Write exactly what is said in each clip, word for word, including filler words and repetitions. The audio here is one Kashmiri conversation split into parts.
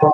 آ۔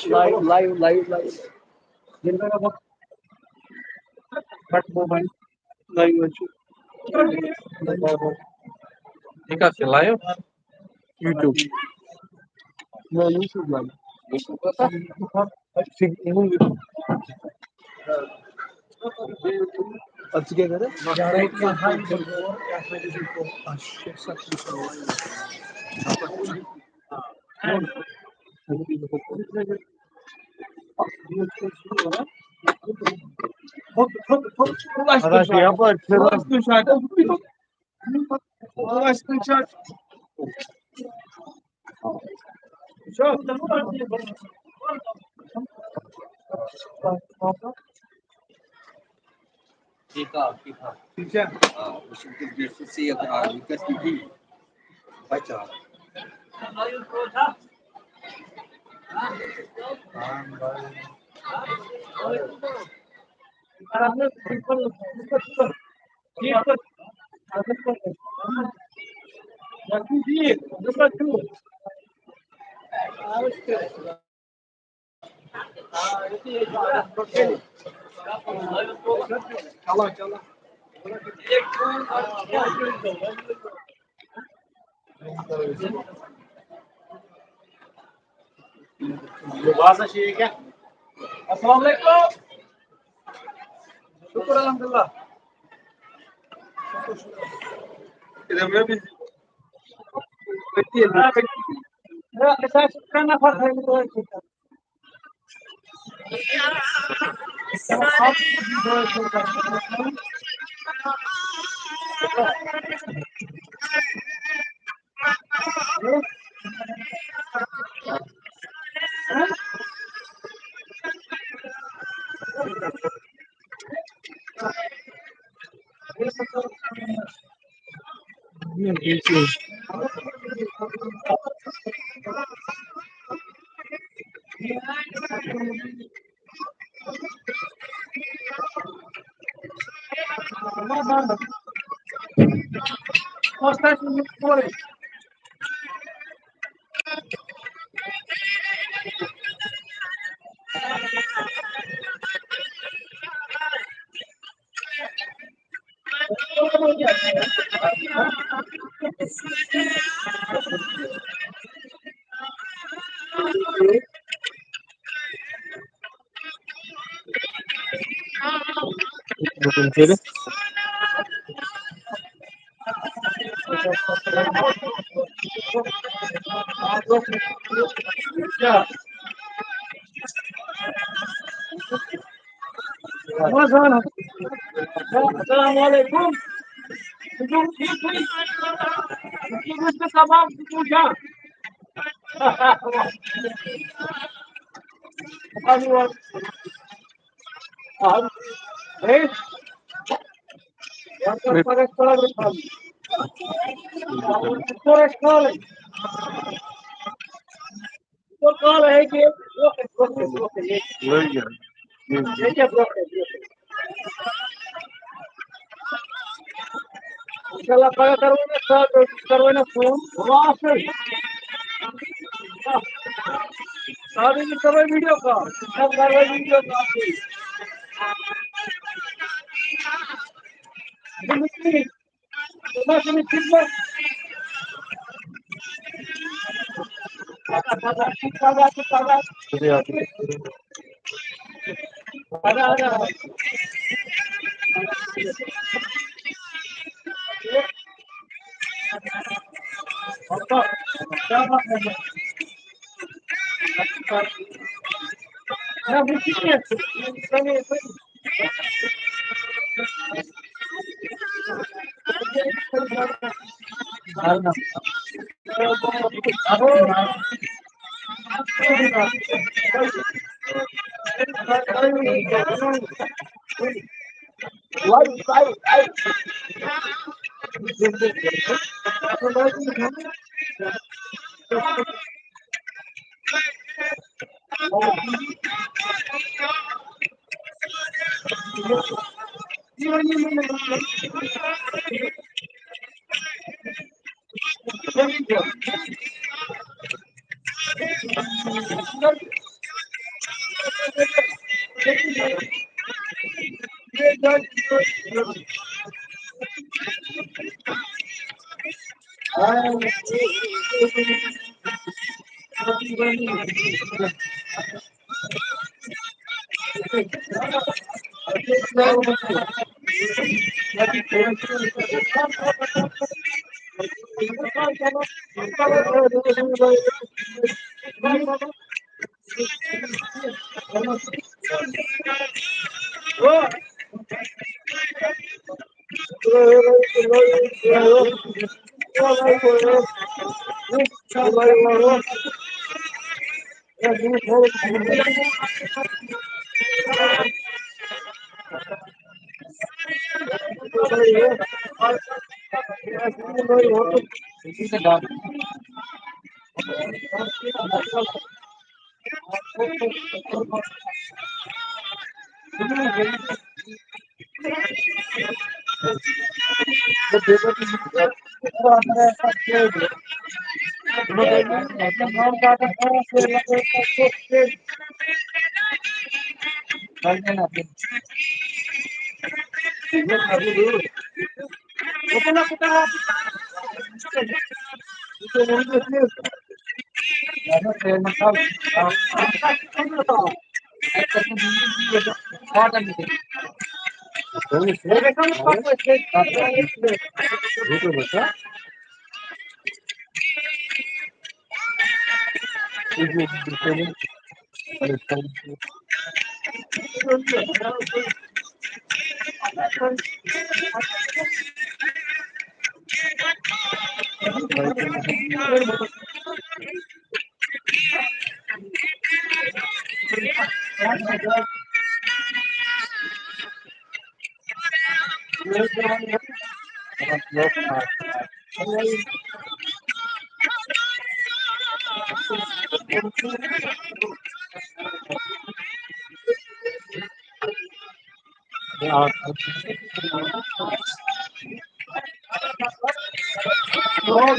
Live, live, live, live. Bhat mobile. Live حظ چھُ۔ یہِ کَتھ چھِ لایِو؟ YouTube۔ نہ، YouTube لایِو۔ اَدٕ ژٕ کیٛاہ کَرٕ؟ اَدٕ حظ چھِ یَپٲرۍ پھِران۔ ٹھیٖک آ، ٹھیٖک آ۔ ٹھیٖک چھا؟ آ، وٕچھ، وٕچھ، بیٚیہِ چھُ سیف آ، یہِ گژھِ نہٕ کِہیٖنۍ۔ بچاو۔ باسان چھِ یہِ کیٛاہ؟ السلام علیکم۔ شُکُر الحمدللہ۔ السلام علیکم۔ انشاءاللہ، پگاہ کرو نا سَتھ بجے، کرو نا فون۔ اللہ حافظ۔ अभी भी समय वीडियो का, सब कार्रवाई वीडियो का।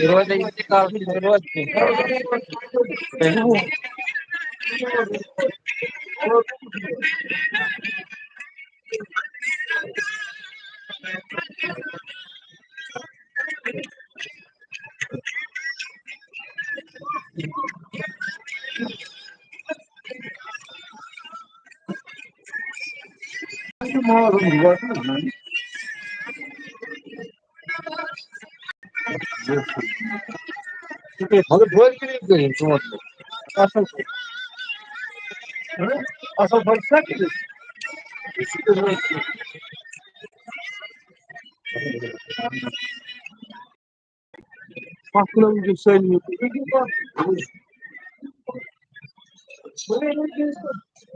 روزِ انتقال روزِ۔ مگر بوز کٔرِو کٔرِو ژٕ وَن۔ اَصٕل پٲٹھۍ۔ اَصٕل پٲٹھۍ چھا کٔرِتھ؟ اَتھ کُن حظ وٕچھِو سٲلِم۔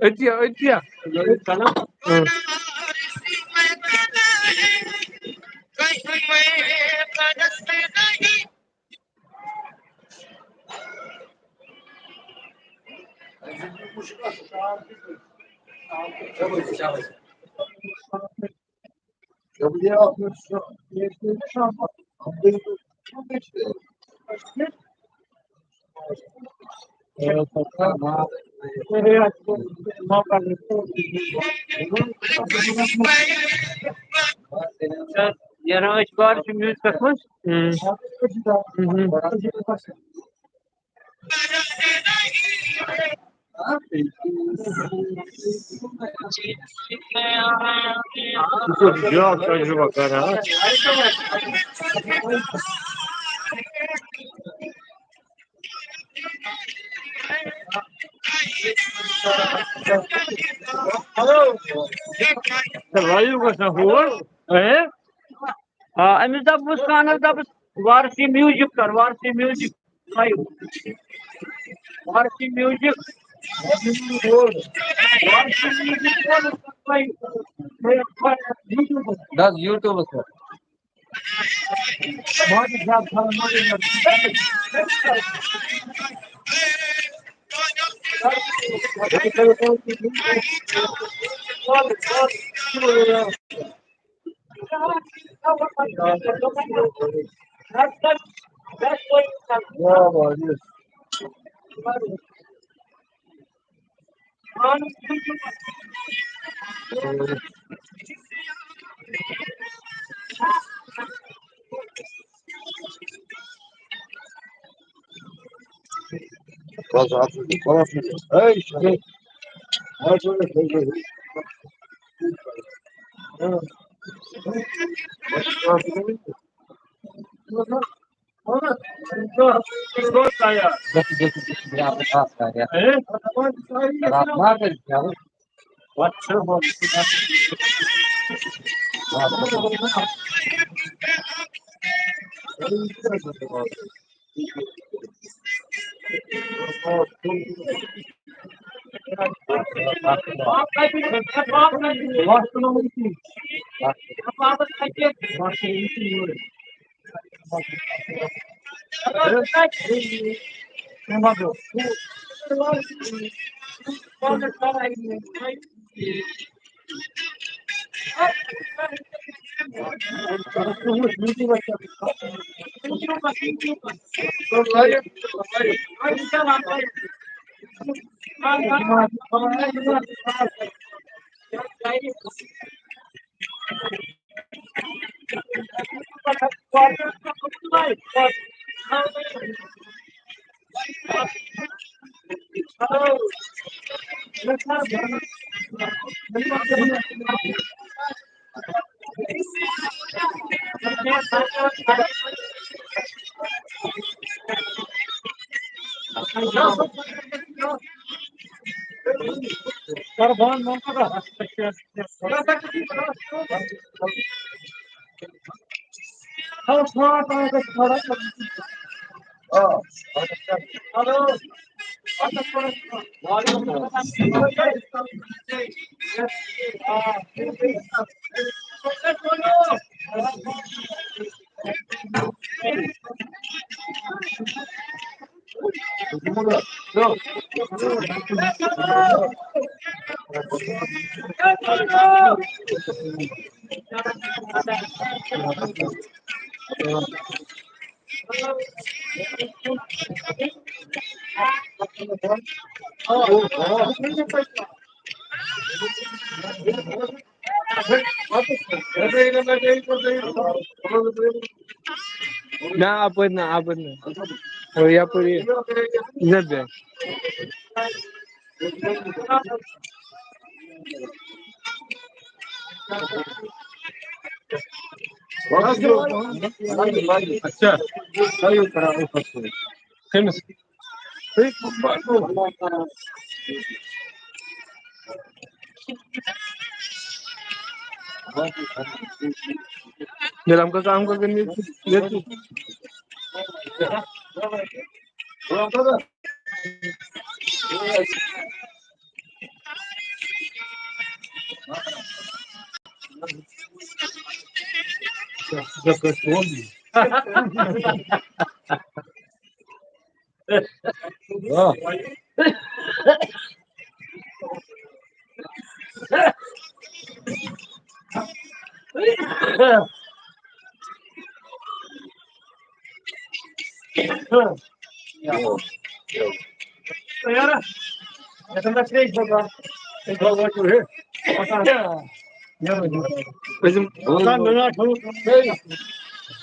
أتی ہا، أتی ہا۔ اۭں۔ یہِ رٲچھ بار چھُ میوٗزکَس منٛز۔ بیٛاکھ تجربہ کَران۔ لایِو گژھان ہور۔ اے؟ آ، أمِس دوٚپ، مسکانَس دوٚپُس، وارٕ سی میوٗزِک کَر، وارٕ سی میوٗزِک۔ وارٕ سی میوٗزِک۔ وارٕ سی میوٗزِک۔ بس YouTubeس پٮ۪ٹھ۔ نہ، اَپٲرۍ نہ، اَپٲرۍ نہ۔ ہو، یَپٲرۍ یہِ۔ نہ، بیٚہہ۔ اچھا۔ کٔمِس؟ میرا ہم کا کام کر کے نہیں، یہ تو أسۍ یِم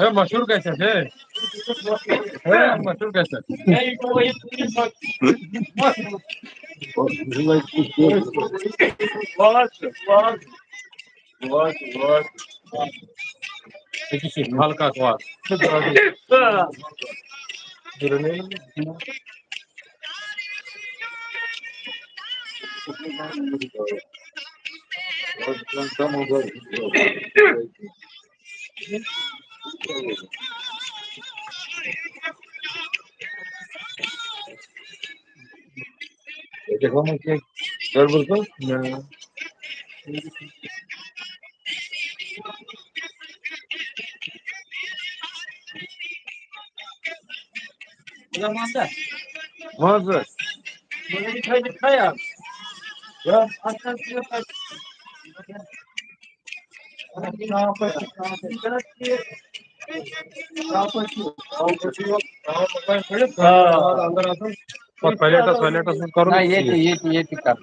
ہے، مشہوٗر گژھِ اَسہِ، ہے۔ ہے، مشہوٗر گژھِ اَسہِ۔ أکِس چھِ ہلکا اکھ واز۔ پلیٹس ولیٹس منٛز کرُن۔ نہ، ییٚتہِ، ییٚتہِ، ییٚتہِ کرُن۔